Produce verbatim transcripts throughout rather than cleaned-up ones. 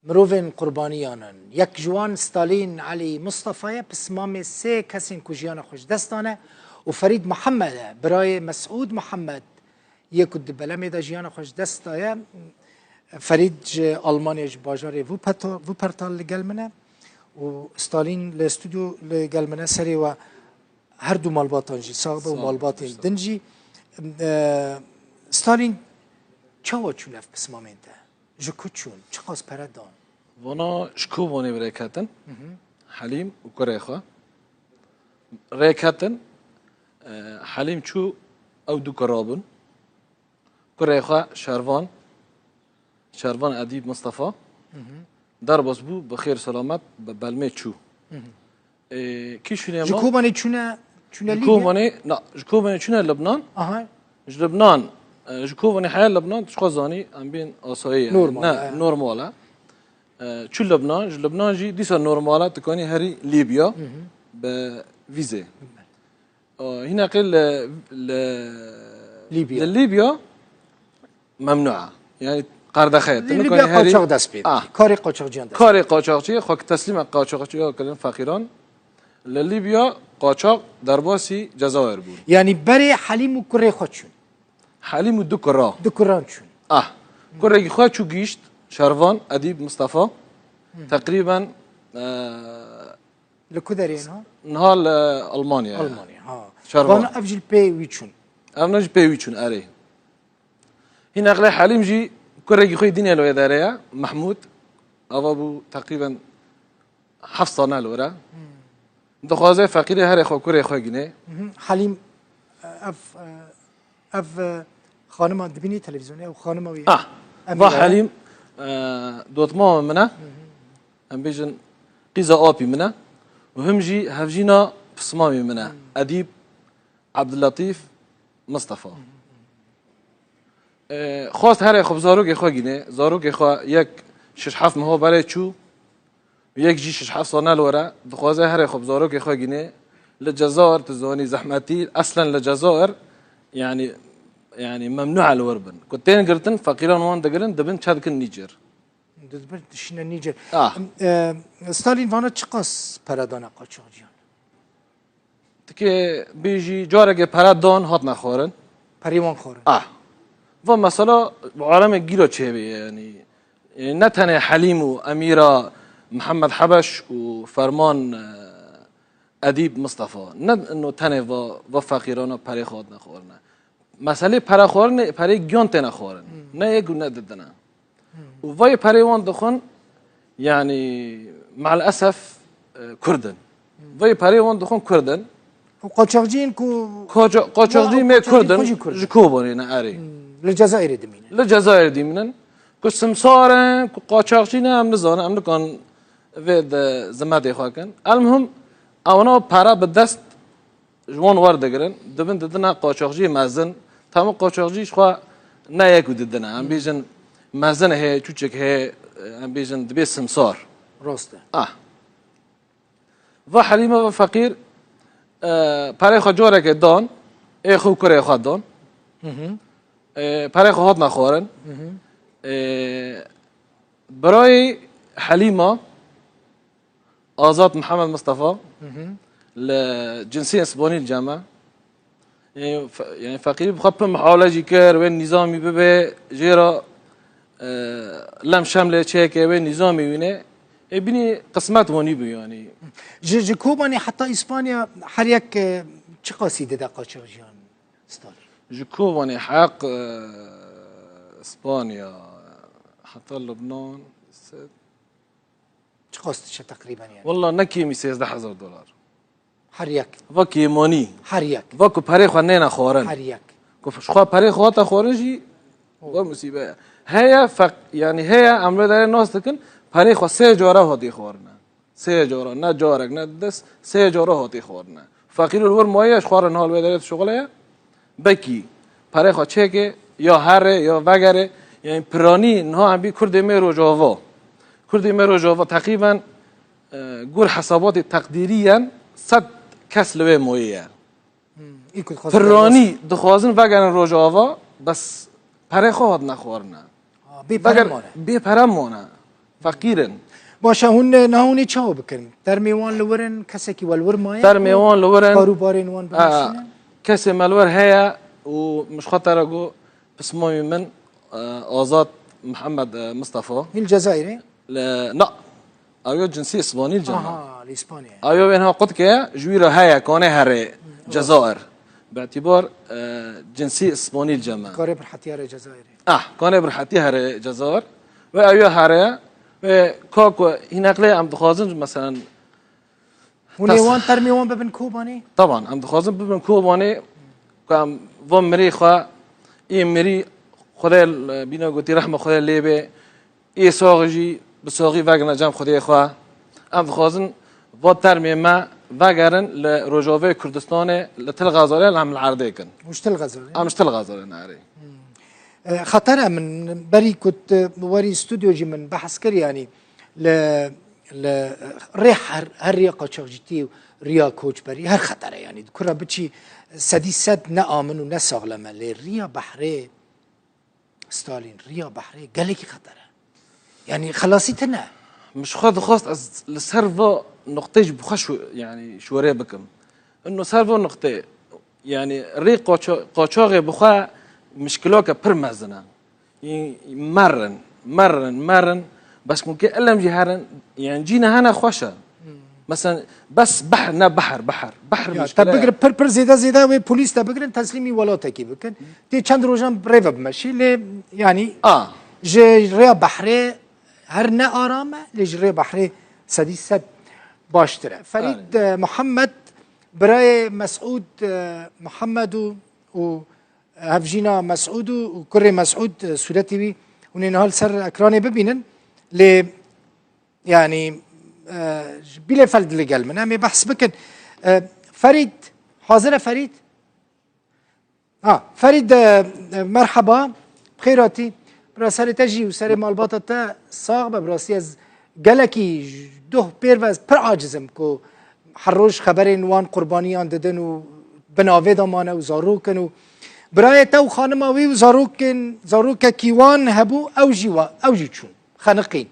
mirovên qurbaniyan in. Yek ji wan Stalîn Elî Mustafa ye, pismamê sê kesên ku jiyana xwe ji dest dane û Ferîd Mihemed e, birayê Mesûd Mihemed yê ku di belemê de jiyana xwe ji dest daye. Ferîd ji Almanya, ji bajarê Wuppertal, Wuppertal li gel min e û Stalîn li stûdyo li gel min e. Serê we her du malbatan jî sax be û Sağ ol, malbatên sağ ol. din jî. E, Stalîn, çawa çûn ev pismamên te? Ji ku çûn? Çiqas pere dan? Vana ji Kobanê bi rê ketin. Helîm û kurê xwe. Rê ketin, e, Helîm çû, ew du kura bûn. Kurê xwe Şervan, Şervan Edîb Mistefa, derbas bû, bi xêr selamet, bi belmê çû. Ê, kî şûnê Ji ma? Kobanê çûne, çûne Ji Lîbya? Kobanê, na, ji Kobanê çûne Libnan. Aha. Ji Libnan, e, ji Kobanê heya Libnan, tu xwe zanî, em bên asayî ye. Normal, Ne, he. normal e. E, çû Libnan, ji Libnan jî dîsa normal e, tu kanî herî Lîbya bi vîzê. E, hîna qê li, li, Lîbya. li Lîbya memnû e. Yani qerdexe ye. Tu Lîbya nikanî herî qaçax dest pê Ah. dikî. Karê qaçaxciyan dest Karê qaçaxçiyê, xwe ki teslîme qaçaxçiya kirin feqîran. Li Lîbya qaçax derbasî Cezayir bûn. Yani berê Helîm û kurê xwe çûn. Helîm û du kura. Du kuran çûn. Ah. Kurekî xwe çû gihîşt, Şervan, Edîb, Mistefa. Teqrîben, e, Li ku derê niha? Niha li Almanya ye. Almanya, ha. Şervan. Vana ev jî li pê wî çûn. Ev ne jî pê wî çûn, erê. Hîn eqlê Helîm jî kurekî xwe dînê li wê derê ye, Mehmûd. Ava bû teqrîben heft sane li wir e. Dixwaze feqîrê herê xwe kurê xwe gînê. Mhm. Helîm, ev, ev, e, xanima dibînî televîzyonê, ew xanima wî ye? Ah, Emîre. va Helîm, e, dotmama min e. Em bêjin qîza apî min e. Û him jî hevjîna pismamê min e. Edîb Ebdulletîf Mistefa. E, xwest herê xwe bi zarokê xwe gînê. Zarokê xwe yek şeş heft meha berê çû, yek jî şeş heft sane li wir e. Dixwaze herê xwe bi zarokê xwe gînê. Li Cezayir, tu zanî, zehmetî, eslen li Cezayir, yani, yani memnû e li wir bin. Ku tên girtin, feqîran wan digirin, dibin çe dikin Nîcer. Dibin dişîne Nîcer. Ah. Em, e, Stalîn vana çiqas pere dane qaçaxciyan? Tikê bêjî carekê pere dan hatine xwarin. Perê wan xwarin. Ah. Va mesela bi alemê gîra çêbê yani. E, ne tenê Helîm û Emîra Mihemed Hebeş û Ferman, e, Edîb Mistefa. Ne ino tenê va, va feqîrana perê xwe hatine xwarine. Meselê pere xwarinê, perê giyan têne xwarin. Ne yek û ne didine. Û vayê perê wan dixwin, yani, me'l esef, e, Kurd in. Vayê perê wan dixwin Kurd in. Û qaçaxciyên ku Qaça-, qaçaxcî Û mê qaçaxcî Kurd in, xwe jî Kurd in. ji Kobanê ne erê. Hmm, li Cezayirê dimînin. Li Cezayirê dimînin. Ku simsar in, ku qaçaxcî ne, em nizanin, em nikan vê de zimetê xwe kin. Elmuhim, ewana pere bi dest ji wan werdigirin, dibin didine qaçaxcî mezin. Tamam, qaçaxcî ji xwe ne yek û didine. Em bêjin mezin heye, çûçik heye, em bêjin dibê simsar. Rast e. Ah. Va Helîme ve feqîr, e, perê xwe careke dan, ê xwe û kurê xwe dan. Hı hı. E, perê xwe hatine xwarin. Hı hı. E, birayê Helîma, Azad Mihemed Mistefa, Hı hı. li cinsê Spanî li cem e. Ê, fe-, yani feqîrî bi xwe pir mihawle jî kir, wê nîzamî bibe, jê re, e, lem şem lê çêke, wê nîzamî wîne. Ê, bînî qismet wanî bû yani. Ji, ji Kobanê heta Îspanya her yek, e, çiqasî dide qaçaxciyan Stalîn? Ji Kobanê heq, e, Spanya, heta Lubnan, se- Çiqas diçe teqrîben yani? Walla ne kêmî sêzdeh hezar dolar. Her yek. Va kêmanî. Her yek. Va ku perê xwe nêne xwarin. Her yek. Ku ji xwe perê xwe hate xwarin jî, va musîbe ye. Heye feq-, yani heye em vê derê nas dikin, perê xwe sê cara hatî xwarine. Sê cara, ne carek, ne des, sê cara hatî xwarine. Feqîr li wir maye, ji xwe re niha li vê derê dişuxile ye. Bekî perê xwe çêke, ya here, ya vegere. Yani piranî niha em bî Kurdê me Rojava. Kurdê me Rojava teqrîben, e, gur hesabatê teqdîrî yen sed kes li wê moyê ye. Hmm, î ku dixwazin Piranî dixwazin vegerin Rojava, bes perê xwe hatine xwarine. Ha, bê pere Veger-, mane. bê pere mane. Feqîr in. Baş e, hûn, e, niha hûn ê çawa bikin? Termê wan li wir in, kesekî we li wir maye? Termê wan li wir in. Karûbarên wan binivîsînin? Kesê me li wir heye û min ji xwe te re got, pismamî min, e, Azad Mihemed, e, Mistefa. Hîn li Cezayirê? Li, na. Ew yo cinsî Îspanî li cem me. Aha, li Îspanyayê. Ew yo wê niha qut ke, ji wî re heye, kanê herê Cezayir. Bi îtîbar, e, cinsî Îspanî li cem me. Karê bi rehetiya herê Cezayirê. Ah, kanê bi rehetî herê Cezayir. Wê ew yo here, wê ka ku hîneklê em dixwazin, meselen, Hûn ê wan termê wan bibin Kobanê? Taban, em dixwazin bibin Kobanê, ku em van mirî xwe, ê mirî Xwedê, e, bîna gotî rehma Xwedê lê bê, ê saxî jî bi saxî vegirine cem Xwedê xwe. Em dixwazin va termê me vegerin li Rojavayê Kurdistanê, li Til Xezalê em li erdê kin. Û ji Til Xezalê? Em ji Til Xezalê ne erê. E, xeter e, min berî ku tu werî stûdyo jî min behs kir, yanî li, li rê her, her riya qaçaxcîtiyê û riya koçberî her xeter e, yanî di kura biçî sedî sed ne amin û ne saxlem e, lê riya behrê Stalîn, riya behrê gelekî xeter e. Yanî xelasî tune. Min ji xwe dixwest ez li ser va nuqtê jî bi xwe şo-, yanî şorê bikim. Ino ser va nuqtê, yanî rê qaça-, qaçaxê bi xwe mişkilake pir mezin e. Yî-, merin, merin, merin. Bes mumkin elem jî herin, yanî cîne hene xweş e. Meselen, bes behr, ne behr, behr. Behr Ya, mişkile te ye. Bigire pir pir zêde zêde wê polîs te bigirin, teslîmî welatekî bikin. Tê çend rojan rê ve bimeşî, lê yanî A. ji rêya behrê her ne aram e, lê ji rêya behrê sedî sed baştir e. Ferîd, e, Muhammed, birayê Mesûd, e, Muhammed û, û hevjîna Mesûd û, û kurê Mesûd, e, sûretê wî hûn ê niha li ser ekranê bibînin. Lê Yanî, e, ji Bielefeld li gel min. Em ê behs bikin. E, Ferîd, hazir e Ferîd? Ha, Ferîd, e, e, merheba. Bi xêr hatî. Bira serê te jî û serê malbata te sax be. Bi rastî ez gelekî ji doh pêr ve ez pir aciz im ku her roj xeberên wan qurbaniyan didin û bi navê de mane û zarok in û birayê te û xanima wî û zarokên, zarokekî wan hebû, ew jî wa, ew jî çûn. Xeniqîn.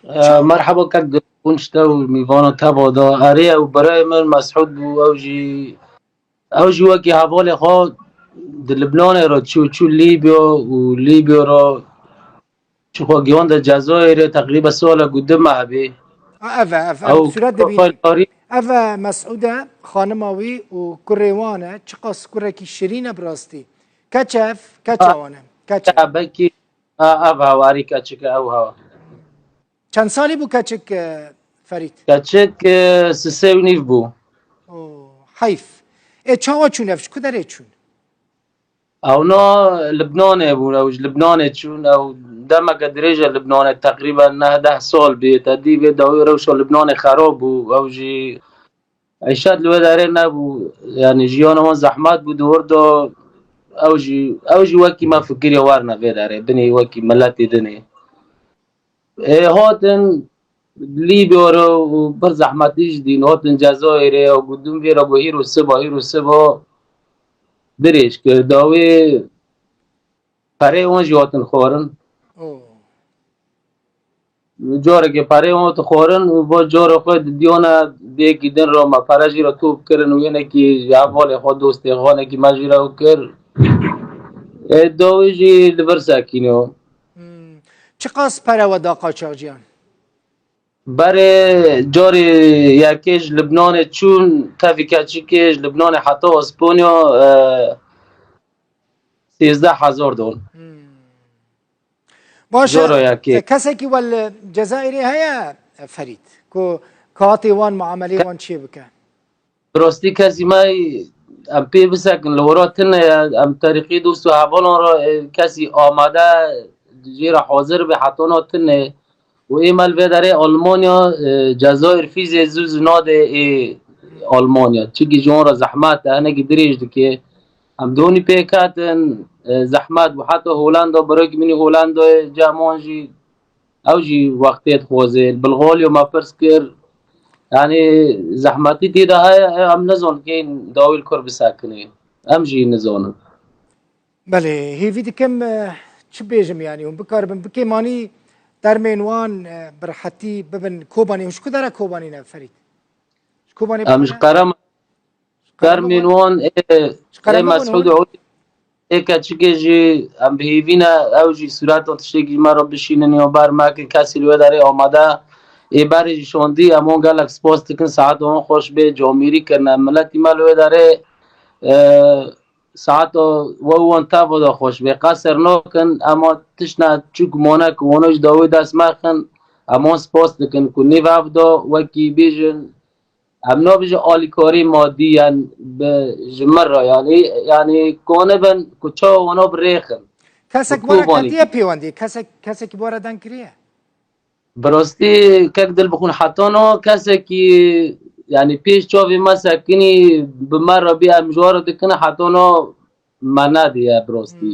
E, merheba kek Dilxunç te û mîvana te bada. Erê, ew birayê min Mesûd bû, ew jî, ew jî wekî hevalê xwe di Libnanê re çû, çû Lîbya û Lîbya re çi xwe giyan de Cezayirê teqrîben salek û du meh bê. A, ev e, ev, ev, Ew sûret dibînî. Xwedkarî Ev e Mesûd e, xanima wî û kurê wan e. Çiqas kurekî şirîn e bi rastî. Keç e ev, keça wan e. Keç e. Ya, belkî, ha, ev hewarî keçik e, ew hewa. Çend salî bû keçik, e, Ferîd? Keçik, e, sisê û nîv bû. O, heyf. Ê, çawa çûn ev? Ji ku derê çûn? Ewna Libnanê bûn, ew ji Libnanê çûn, ew demeke dirêj e Libnanê, teqrîben neh deh sal bê, te dî vê dawî rewşa Libnanê xerab bû, ew jî îşet li wê derê nebû, yanî jiyana wan zehmet bû, di wir de ew jî, ew jî wekî me fikirî werne vê derê, dinê wekî miletê dinê. Ê, hatin Lîbya re û pir zehmetî jî dîn, hatin Cezayirê, ew gundin vê re got hîro siba, hîro siba dirêj kir. Dawê perê wan jî hatin xwarin. O. Carekê perê wan hatin xwarin û va cara xwe didiyane dêkî din re me pere jî re top kirin û yenekî ji hevalê xwe, dostê xwe, hinekî me jî re ew kir. Ê, dawî jî li vir sekîniyo. Hmm. Çiqas pere we da qaçaxciyan? Berê carê yekê ji Libnanê çûn, tevî keçikê ji Libnanê heta Espanya, e, sêzdeh hezar don. Hmm. Baş e, Cara yekê. E, kesekî we li Cezayirê heye, e, Ferîd, ku katê wan, muameleyê wan çê bike? Bi rastî kesî me em pê bisekin li wira tune ye, em terîqî dost û hevalan re, e, kesî amade jê re hazir be heta na tune. Û ê me li vê derê Almanya, e, Cezayir fîzê zû zû nade ê Almanya. Çikî ji wan re zehmet e, hinekî dirêj dike. Em donî pêk hatin, e, zehmet bû. Heta Holanda, birayekî min ê Holandayê, cem wan jî, ew jî wextê dixwaze. Li Bilxaliya me pirs kir. Yanî zehmetî tê de heye, em nizanin kê dawî li kur bisekinê. Em jî nizanin. Belê, hêvî dikim, e, çi bêjim, yanî hûn bikaribin bikêmanî termên wan e, bi rehetî bibin Kobanî. Hûn ji ku dera Kobanî ne Ferîd? Ji Kobanî Em ji Qerema termên wan ê, ê Mesûd Olî, ê keçikê jî em bi hêvî ne, ew jî sûretan tiştekî ji me re bişînin ya ber me kin, kesî li wê derê amade. Ê berê jî şandî, em wan gelek spas dikin, saet wan xweş bê, camêrî kirine miletî me li wê derê. E, saeta we û wan teva de xweş bê. Qeser nakin, ema tiştine çûk mane ku wana ji dawî dest me xin, em wan spas dikin ku nîv ev da wekî bêjin, em nabêjin alîkarî madî, yan bi ji min re, yanî, yanî kanibin ku çawa wana bi rêxin. Kesek bi were ketiye pêwendî, kesek, kesekî bi were deng kiriye? Bi rastî kek dil bixwin hetano kesekî, yanî pêş çavê me sekinî bi me re bî, em ji we re dikin, hetano me nediye bi rastî.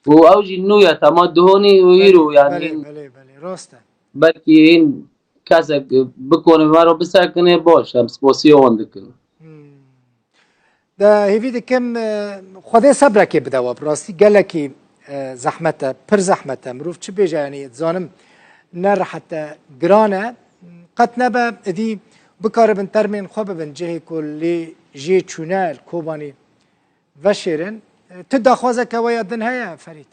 Hmm. Û ew jî nû ye, tema duhonî û îro, yanî. Belê, belê, belê, rast e. Belkî hîn kesek bikone me re bisekine, baş, em spasiya wan dikin. Hmm. De hêvî dikim, e, Xwedê sebrekê bide we. Bi rastî gelekî, e, zehmet e, pir zehmet e. Mirov çi bêje, yanî dizanim ne rehet e, giran e. Qet nebe êdî bikaribin termên xwe bibin cihê ku lê jê çûne li Kobanî veşêrin. E, tu daxwazeke we ya din heye, Ferîd?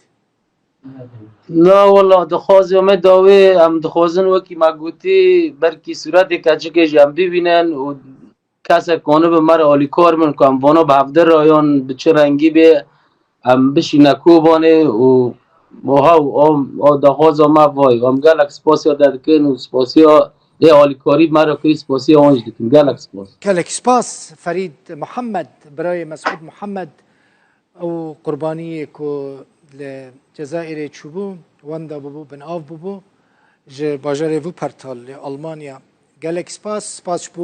Na wela, daxwazê me dawê, em dixwazin wekî me gotî, belkî sûretê keçikê jî em bibînin û kesek konibe me re alîkar bin ku em vana bi hevdira yan bi çi rengî bê, em bişîne Kobanê û, û hew, o, o daxwaza me vay. Em gelek spasiya te dikin û spasiya ê alîkarî me re kirî, spasiya wan jî dikin. Gelek spas. Gelek spas Ferîd Muhammed, birayê Mesûd Muhammed. Ew qurbaniyê ku li Cezayirê çûbû, wenda bûbû, bin av bûbû, ji bajarê Wuppertal li Almanya. Gelek spas, spas ji bo